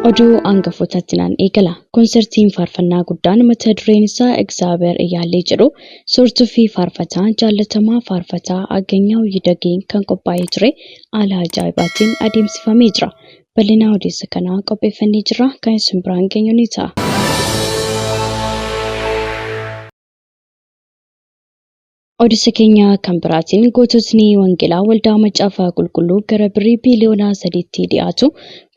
Oduu hangafootatti naan eegala. Konsertiin faarfannaa guddaan mata dureen isaa Egzaabeer Iyyaallee jedhu soortuu fi faarfataa jaallatamaa faarfataa Aganyaw Yidageen kan qophaa'ee ture haala ajaa'ibaatiin adeemsifamee jira. Bal'ina odeessa kanaa qopheeffannee jirra. Kan isin biraan geenyu ni ta'a. Odeessa keenya kan biraatiin goototni wangeelaa waldaa macaafa qulqulluu gara birrii biiliyoona 3tti dhiyaatu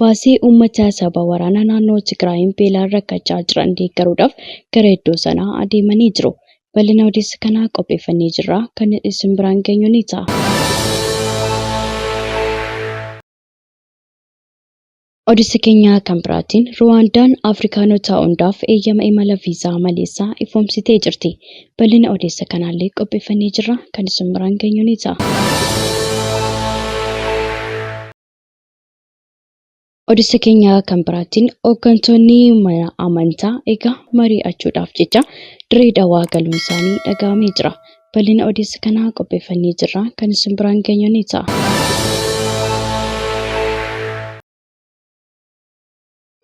baasii uummata saba waraana naannoo Tigraayin beelaan rakkachaa jiran deeggaruudhaaf gara iddoo sanaa adeemanii jiru. Bal'ina odeessa kanaa qopheeffannee jirra. Kan isin biraan geenyu ni ta'a. Odeessa keenya kan biraatiin Ruwaandaan Afrikaanota hundaaf eeyyama imala viizaa maleessaa ifoomsitee jirti. Bal'ina odeessa kanaallee qopheeffannee jirra. Kan isin biraan geenyu ni ta'a. Odeessa keenya kan biraatiin hooggantoonni mana amantaa egaa mari'achuudhaaf jecha dirree dhawaa galuun isaanii dhaga'amee jira. Bal'ina odeessa kanaa qopheeffannee jirra. Kan isin biraan geenyu ni ta'a.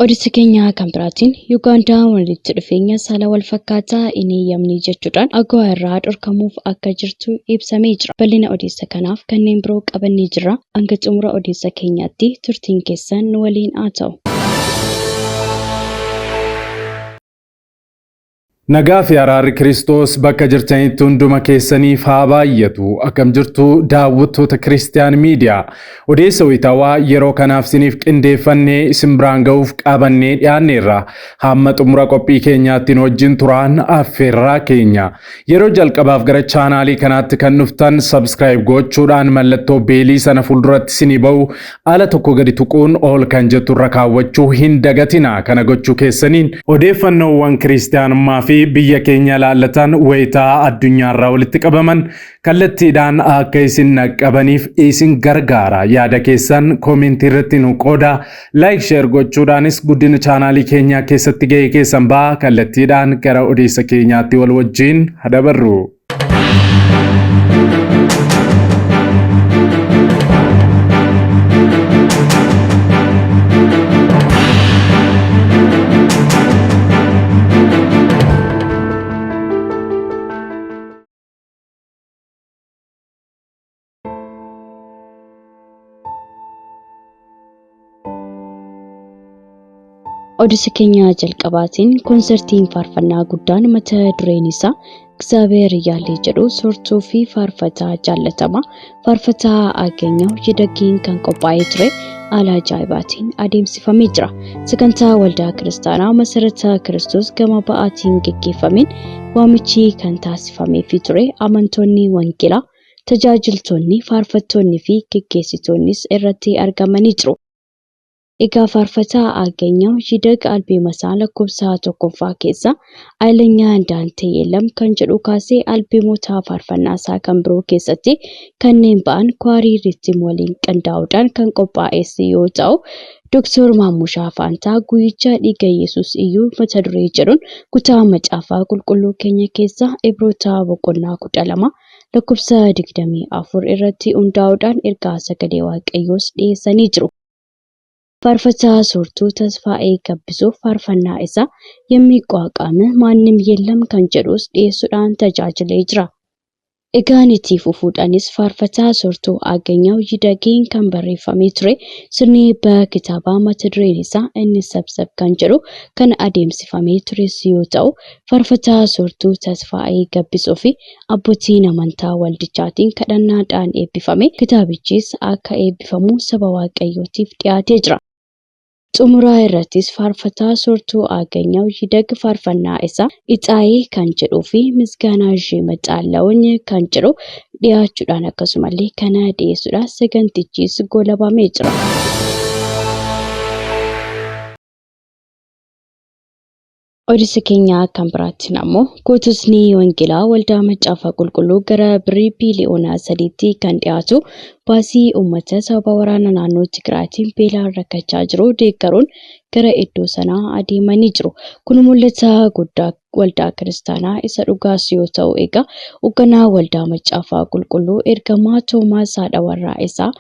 Odeessa keenya kan biraatiin Yugaandaan walitti dhufeenya saala wal fakkaataa hin eeyyamne jechuudhaan AGOA irraa dhorkamuuf akka jirtu ibsamee jira. Bal'ina odeessa kanaaf kanneen biroo qabannee jirra. Hanga xumura odeessa keenyaatti turtiin keessan nu waliin haa ta'u. Nagaa fi araarri Kiristoos bakka jirtanitti hunduma keessaniif haa baay'atu. Akkam jirtu daawwattoota Kiristiyaan Miidiyaa. Odeessa wayitaawaa yeroo kanaaf isiniif qindeeffannee isin biraan ga'uuf qabannee dhiyaanneerra. Hamma xumura qophii keenyaatti nu wajjin turaan affeerraa keenya. Yeroo jalqabaaf gara chaanaalii kanaatti kan dhuftan subscribe gochuudhaan mallattoo beelii sana fuulduratti isinii ba'u ala tokko gadi tuquun ol kan jettu irra kaawwachuu hin dagatina. Kana gochuu keessaniin odeeffannoowwan kiristiyaanummaa fi biyya keenya ilaallatan wayitaa addunyaarraa walitti qabaman kallattiidhaan akka isin dhaqqabaniif isin gargaara. Yaada keessan koomentii irratti nu qooda. Like share gochuudhaanis guddina chaanaalii keenyaa keessatti gahee keessan ba'a. Kallattiidhaan gara odeessa keenyaatti wal wajjin hadabarru. Odeessa keenya jalqabaatiin konsertiin faarfannaa guddaan mata dureen isaa Egzaabeer Iyyaallee jedhu soortuu fi faarfataa jaallatamaa faarfataa Aganyaw Yidaggiin kan qophaa'ee ture haala ajaa'ibaatiin adeemsifamee jira. Sagantaa waldaa kiristaanaa masarata Kiristoos gama ba'aatiin geggeeffameen waamichi kan taasifameefii ture amantoonni wangeelaa, tajaajiltoonni, faarfattoonni fi geggeessitoonnis irratti argamanii jiru. Egaa faarfataa Aganyaw Yidag albeema isaa lakkoofsa tokkoffaa keessa Ayilanyaa Indaantee Yelam kan jedhu kaasee albeemota faarfannaa isaa kan biroo keessatti kanneen ba'an kwaarii Rittim waliin qindaa'uudhaan kan qophaa'es yoo ta'u, Doktor Maammushaa Faantaa guyyicha dhiiga Yesuus iyyuu mata duree jedhuun kutaa macaafaa qulqulluu keenya keessaa Ibroota boqonnaa 12 lakkoofsa 24 irratti hundaa'uudhaan ergaa sagalee Waaqayyoos dhiyeessanii jiru. Faarfataa Soortuu Tasfaayee Gabbisoo faarfannaa isaa Yemmiqwaaqaame Maannim Yellam kan jedhus dhiyeessuudhaan tajaajilee jira. Egaan itti fufuudhaanis faarfataa Soortuu Aganyaw Yidageen kan barreeffamee ture sirni eebba kitaabaa mata dureen isaa Inni Sabsab kan jedhu kan adeemsifamee tures yoo ta'u, faarfataa Soortuu Tasfaayee Gabbisoo fi abbootiin amantaa waldichaatiin kadhannaadhaan eebbifame. Kitaabichis akka eebbifamu saba Waaqayyootiif dhiyaatee jira. Xumuraa irrattis faarfataa Soortuu Aganyaw Yidag faarfannaa isaa Ixaayee kan jedhuu fi Misgaanaa Ishee Maxaallawony kan jedhu dhiyaachuudhaan akkasumallee kana dhiyeessuudhaan sagantichis goolabamee jira. Odeessa keenya kan biraattiin ammoo goototni wangeelaa waldaa macaafa qulqulluu gara birrii biiliyoona 3tti kan dhiyaatu baasii uummata sababa waraana naannoo Tigraayitiin beelaan rakkachaa jiru deeggaruun gara iddoo sanaa adeemanii jiru. Kun mul'ata guddaa waldaa kiristaanaa isa dhugaas yoo ta'u egaa hoogganaa waldaa Macaafaa Qulqulluu ergamaa Toomaas haadha warraa isaa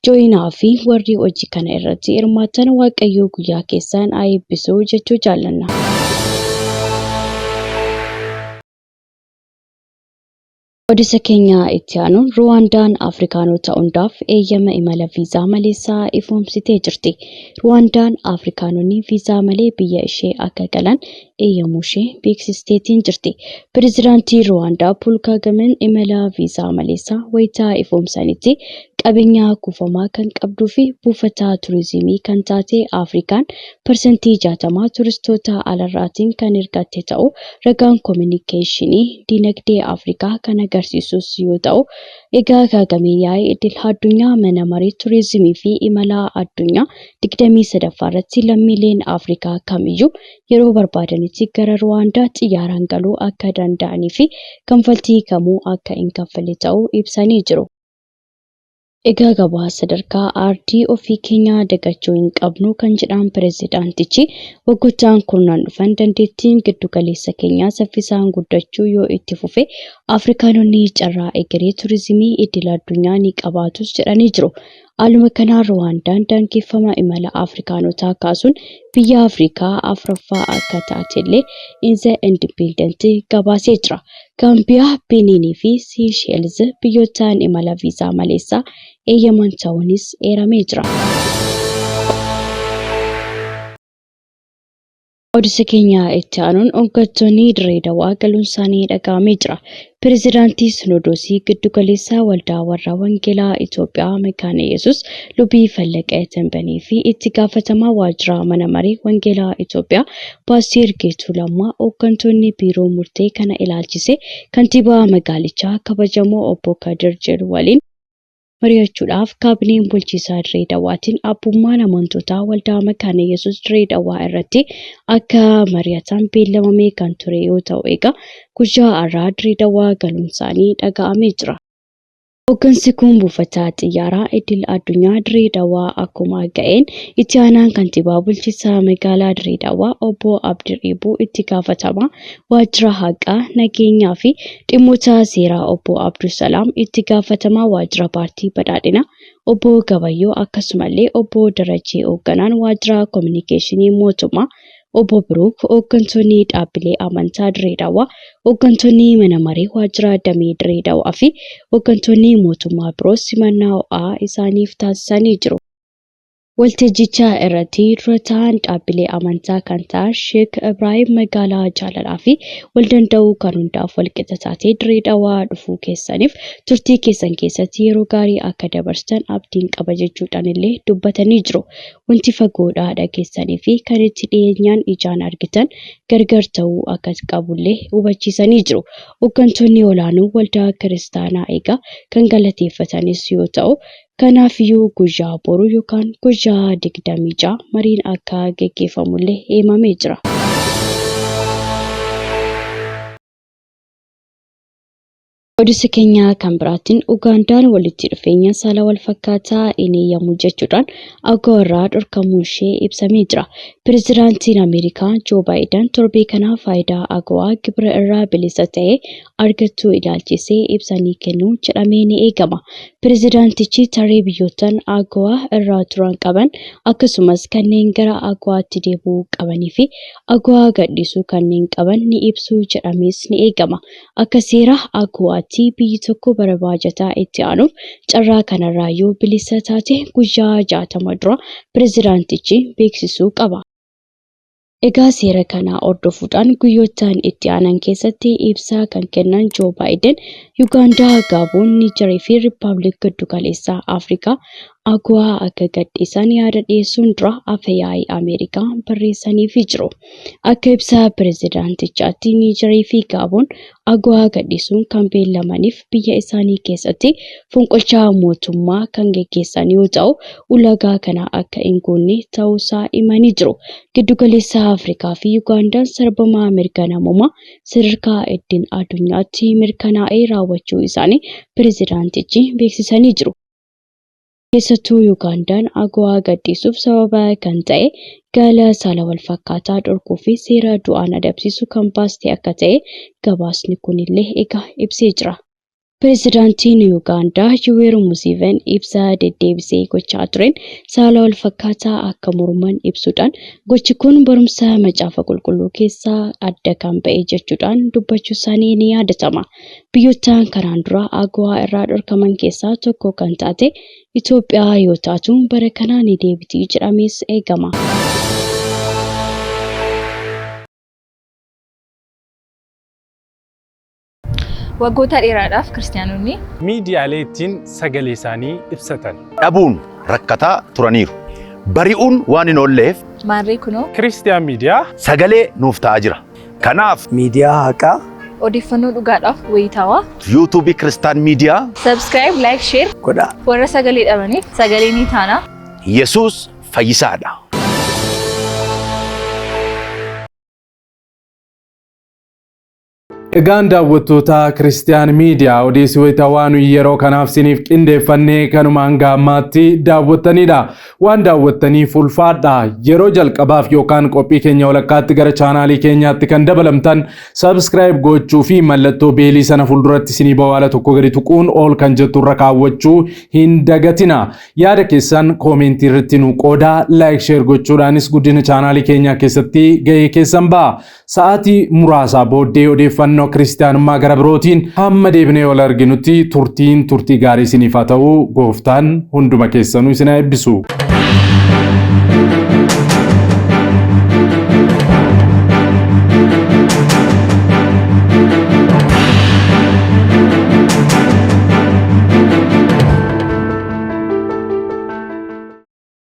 Jooyinaa fi warri hojii kana irratti hirmaatan Waaqayyoo guyyaa keessan haa eebbisu jechuu jaallanna. Odeessa keenya itti aanuun Ruwaandaan Afrikaanota hundaaf eeyyama imala viizaa maleessaa ifoomsitee jirti. Ruwaandaan Afrikaanonni viizaa malee biyya ishee akka galan eeyyamuu ishee beeksisteetiin jirti. Pireezidaantii Ruwaandaa Pool Kaagameen imala viizaa maleessaa wayitaa ifoomsanitti qabeenya kuufamaa kan qabduu fi buufata turizimii kan taate Afrikaan 60% turistoota alarraatiin kan hirkatte ta'uu ragaan koominikeeshinii dinagdee Afrikaa kan agarsiisus yoo ta'u, egaa Kaagamee yaa'ii idil addunyaa mana maree turizimii fi imala addunyaa 23ffaa irratti lammiileen Afrikaa kamiyyuu yeroo barbaadanitti gara Ruwaandaa xiyyaaraan galuu akka danda'anii fi kanfaltii kamuu akka hin kaffalle ta'uu ibsanii jiru. Egaa gabaa sadarkaa aardii ofii keenyaa dagachuu hin qabnu kan jedhan pireezidaantichi waggoottan kurnaan dhufan dandeettiin giddu galeessa keenyaa saffisaan guddachuu yoo itti fufe Afrikaanonni carraa egeree turizimii idil addunyaa ni qabaatus jedhanii jiru. Haaluma kanaan Ruwaandaan daangeffama imala Afrikaanotaa kaasuun biyya Afrikaa afuraffaa akka taatellee The Independent gabaasee jira. Gaambiyaa, Beninii fi Siisheels biyyootaan imala viizaa maleessaa eeyyaman ta'uunis eeramee jira. Odeessa keenya itti aanuun hooggantoonni Dirree Dawaa galuun isaanii dhaga'amee jira. Pireezidaantii Sinodoosii Giddugaleessaa Waldaa Warra Wangeelaa Itoophiyaa Makaana Yesuus Lubii Fallaqee Tanbanii fi itti gaafatamaa waajjira mana maree Wangeelaa Itoophiyaa Paaster Geetuu Lammaa hooggantoonni biiroo murtee kana ilaalchise kantiibaa magaalichaa kabajamoo obbo Kadir jedhu waliin mari'achuudhaaf kaabineen bulchiisaa Dirree Dawaatiin abbummaan amantootaa waldaa Makaana Yesuus Dirree Dawaa irratti akka mari'atan beellamamee kan ture yoo ta'u egaa guyyaa har'aa Dirree Dawaa galuun isaanii dhaga'amee jira. Hooggansi kun buufata xiyyaaraa idil addunyaa Dirree Dawaa akkuma ga'een itti aanaan kantiibaa bulchiinsa magaalaa Dirree Dawaa obbo Abdii Riibuu itti gaafatamaa waajjira haqaa nageenyaa fi dhimmoota seeraa obbo Abdusalaam itti gaafatamaa waajjira paartii badhaadhinaa obbo Gabayyoo akkasumallee obbo Darajee hoogganaan waajjira koominikeeshinii mootummaa obbo Biruuk hooggantoonni dhaabbilee amantaa Dirree Dawaa hooggantoonni mana maree waajjira damee Dirree Dawaa fi hooggantoonni mootummaa biroos simannaa ho'aa isaaniif taasisanii jiru. Waltajjicha irratti dura ta'an dhaabbilee amantaa kan ta'an Sheek Ibraahim magaalaa jaalalaa fi wal danda'uu kan hundaaf walqixa taatee Dirree Dawaa dhufuu keessaniif turtii keessan keessatti yeroo gaarii akka dabarsitan abdiin qaba jechuudhaan illee dubbatanii jiru. Wanti fagoodhaa dhageessanii fi kan itti dhiyeenyaan ijaan argitan gargar ta'uu akka qabullee hubachiisanii jiru. Hooggantoonni olaanoo waldaa kiristaanaa egaa kan galateeffatanis yoo ta'u, Kanaafiyyuu guyyaa boruu yookaan guyyaa 26 mariin akka geggeeffamullee himamee jira. Odeessa keenya kan biraatiin Ugaandaan walitti dhufeenya saala wal fakkaataa hin eeyyamu jechuudhaan AGOA irraa dhorkamuu ishee ibsamee jira. Pireezidaantiin Ameerikaa Joo Baayiden torbee kana faayidaa AGOA gibira irraa bilisa ta'e argachuu ilaalchisee ibsa ni kennu jedhamee ni eegama. Pireezidaantichi tarree biyyoottan AGOA irraa turan qaban akkasumas kanneen gara AGOAatti deebi'uu qabanii fi AGOA gadhiisuu kanneen qaban ni ibsu jedhamees ni eegama. Akka seera AGOAatti biyyi tokko bara baajataa itti aanuuf carraa kanarraa yoo bilisa taate guyyaa 60 dura pireezidaantichi beeksisuu qaba. Egaa seera kana hordofuudhaan guyyoottan itti aanan keessatti ibsa kan kennan Joo Baayiden Yugaandaa, Gaaboon, Niijarii fi Riippaabilik Giddugaleessaa Afrikaa AGOA akka gadhiisan yaada dhiyeessuun dura afa-yaa'ii Ameerikaa barreessaniifii jiru. Akka ibsa pireezidaantichaatti Niijarii fi Gaaboon AGOA gadhiisuun kan beellamaniif biyya isaanii keessatti fonqolcha mootummaa kan geggeessan yoo ta'u, ulaagaa kana akka hin guunne ta'uusaa himanii jiru. Giddugaleessa Afrikaa fi Yugaandaan sarbama mirga namoomaa sadarkaa idil addunyaatti mirkanaa'ee raawwachuu isaanii pireezidaantichi beeksisanii jiru. Keessattuu Yugaandaan AGOA gadhiisuuf sababa kan ta'e gaala saala walfakkaataa dhorkuu fi seera du'aan adabsiisu kan baaste akka ta'e gabaasni kunillee egaa ibsee jira. Pireezidaantiin Yugaandaa Yuweeri Museveni ibsa deddeebisee gochaa tureen saala walfakkaataa akka morman ibsuudhaan gochi kun barumsa macaafa qulqulluu keessaa adda kan ba'e jechuudhaan dubbachuu isaanii ni yaadatama. Biyyoottan kanaan dura AGOA irraa dhorkaman keessaa tokko kan taate Itoophiyaa yoo taatu bara kana ni deebiti jedhamees eegama. Waggoota dheeraadhaaf Kiristiyaanonni. Miidiyaalee ittiin sagalee isaanii ibsatan. Dhabuun rakkataa turaniiru. Bari'uun waan hin oolleef. Maarree kunoo. Kiristiyaan Miidiyaa. Sagalee nuuf ta'aa jira. Kanaaf. Miidiyaa haqaa. Odeeffannoo dhugaadhaaf wayitaawaa. Yuutuubii Kiristaan Miidiyaa. Subscribe, like, share. Godhaa. Warra sagalee dhabaniif sagalee ni taana. Yesuus fayyisaadha. Egaan daawwattoota Kiristiyaan Miidiyaa odeessi wayitaawaa nuyi yeroo kanaaf siniif qindeeffannee kanuma hanga ammaatti daawwattanidha. Waan daawwattaniif ulfaadha. Yeroo jalqabaaf yookaan qophii keenya walakkaatti gara chaanaalii keenyaatti kan dabalamtan subscribe gochuu fi mallattoo beelii sana fuulduratti isinii bawaala tokko gadi tuquun ol kan jettu irra kaawwachuu hin dagatina. Yaada keessan koomentii irratti nu qoodaa, like share gochuudhaanis guddina chaanaalii keenyaa keessatti gahee keessan ba'a. Sa'aatii muraasaa booddee odeeffannoo kiristiyaanummaa gara birootiin hamma deebinee wal arginutti turtiin turtii gaarii isiniif haa ta'u. Gooftaan hunduma keessanuu isin haa eebbisu.